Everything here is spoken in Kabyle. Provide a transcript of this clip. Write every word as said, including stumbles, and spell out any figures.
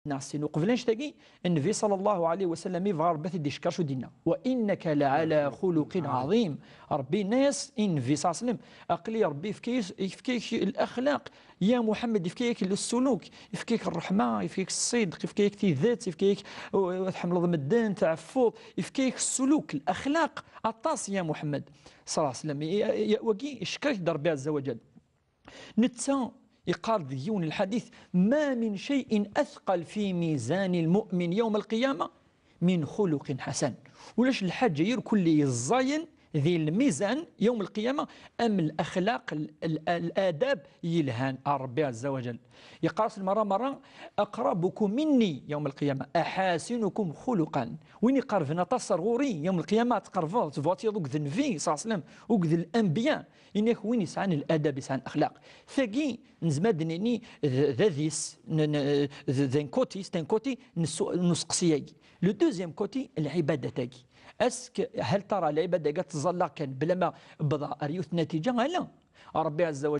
Neɣ sin uqbel annect-agi, Nnbi ṣalla Llahu ɛalayhi wa sallam, ibɣa Ṛebbi ad t-id-icekkeṛ, acu d-yenna? Wa innaka la ɛala xuluqin ɛaḍim. Ṛebbi yenna-yas i Nnbi ṣalla Llahu ɛalayhi wa sallam, aql-i Ṛebbi yefka-, yefka-yak laxlaq, ya Muḥemmed, yefka-yak ssuluk, yefka-yak ṛṛeḥma, yefka-yak ṣṣidq, yefka-yak tidet, yefka-yak, uh, tḥemmleḍ medden, tɛeffuḍ, yefka-yak ssuluk, laxlaq, aṭas, ya Muḥemmed ṣalla Llahu ɛalayhi wa sallam. I, i, i, wagi icekkeṛ-it-id Ṛebbi ɛazza wa jall. Netta yeqqar deg yiwen n lḥadit: "Ma min shay'in athqal fi mizan al-mu'min yawm al-qiyama min xuluqin ḥasan." Ulac lḥaǧa irkelli yeẓẓayen di lmizan yawm al-qiyama am laxlaq, l-, l-, ladab yelhan ar Ṛebbi ɛazza wa jall. Yeqqar-as lmerra merra: "Aqrabukum minni yawm al-qiyama aḥasinukum xuluqan." Win iqerben aṭas ar ɣur-i yawm al-qiyama, ad tqerbeḍ, tebɣa ad tiɣeḍ akked Nnbi ṣalla Llahu ɛalayhi wa sallam, akked lanbiya, ini-ak win yesɛan ladab, yesɛan axlaq. Tagi, nezmer ad d-nini d, d adis, n, n, d, d un côté, c'est un côté n usu-, n useqsi-agi. Le deuxième côté, lɛibadat-agi. Est-ce que, hal tara lɛibada-agi ad tẓalla kan, bla ma wwḍeɣ ar yiwet n natija? Ala. Ṛebbi ɛazza wa